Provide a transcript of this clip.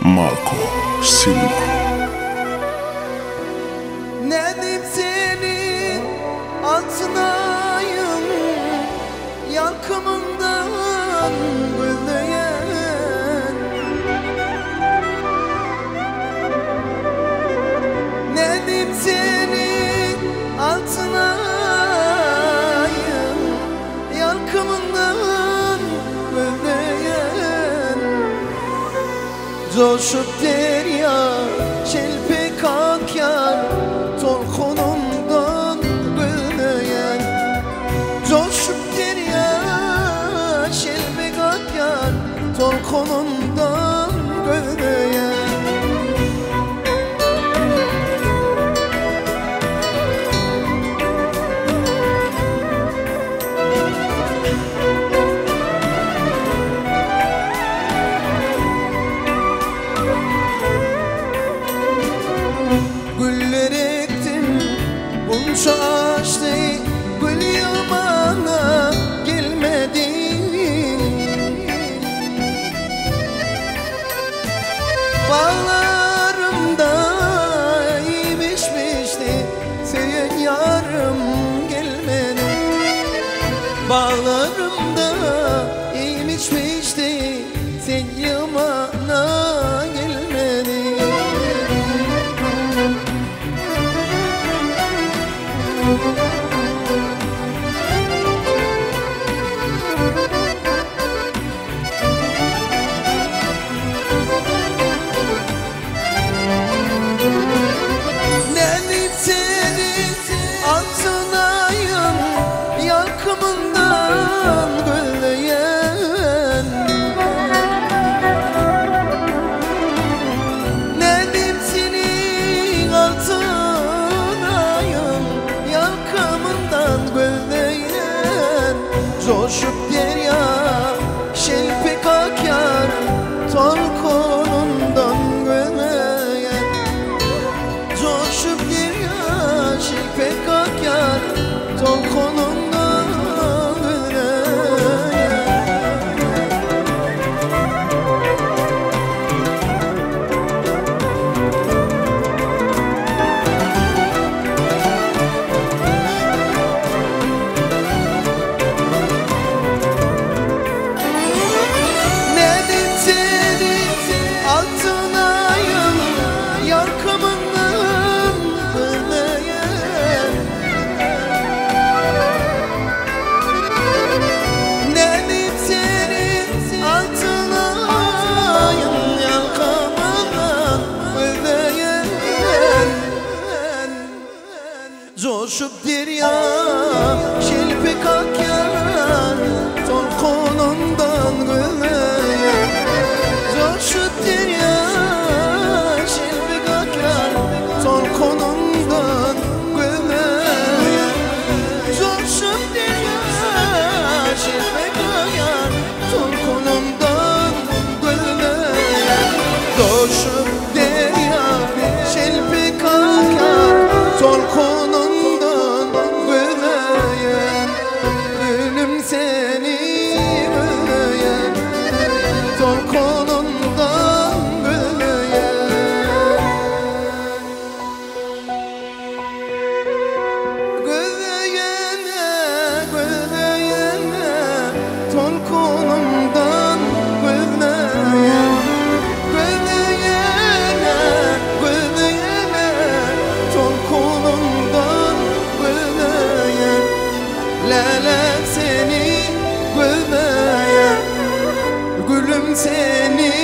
Marco Silva. Nädip seni altynaýyň ýalkymyňdan gözleýän. Nädip seni altynaýyň ýalkymyňdan gözleýän. Joşup derýa şelpe kakýar tolkunyndan gözleýän. Joşup derýa şelpe kakýar tolkunyndan gözleýän. Güller ekdim gunça açdy gül ýygmana gelmediň. Baglarymda iýmiş-bişdi söýen ýarym gelmedi. Baglarymda iýmiş-bişdi sen ýygmana gelmediň. Nädip seni altynaýyn ýalkymyňdan gözleýän. Nädip seni altynaýyn ýalkymyňdan gözleýän. Joşup derýa şelpe kakýar tolkunundan gözleýän. Joşup derýa şelpe kakýar tolkunundan gözleýän. Nädip seni altynaýyn ýalkymyňdan gözleýän. Nädip seni altynaýyn ýalkymyňdan gözleýän. Joşup derýa şelpe kakýar tolkunundan gözleýän. Joşup derýa şelpe kakýar tolkunundan gözleýän. Joşup derýa şelpe kakýar tolkunundan gözleýän. Joşup derýa şelpe kakýar tolkunundan gözleýän. Gülüm seni gözleýän tolkunundan gözleýän. Gözleýän, gözleýän tolkunundan gözleýän. Gözleýän, gözleýän tolkunundan gözleýän. Lälem seni gözleýän, gülüm seni.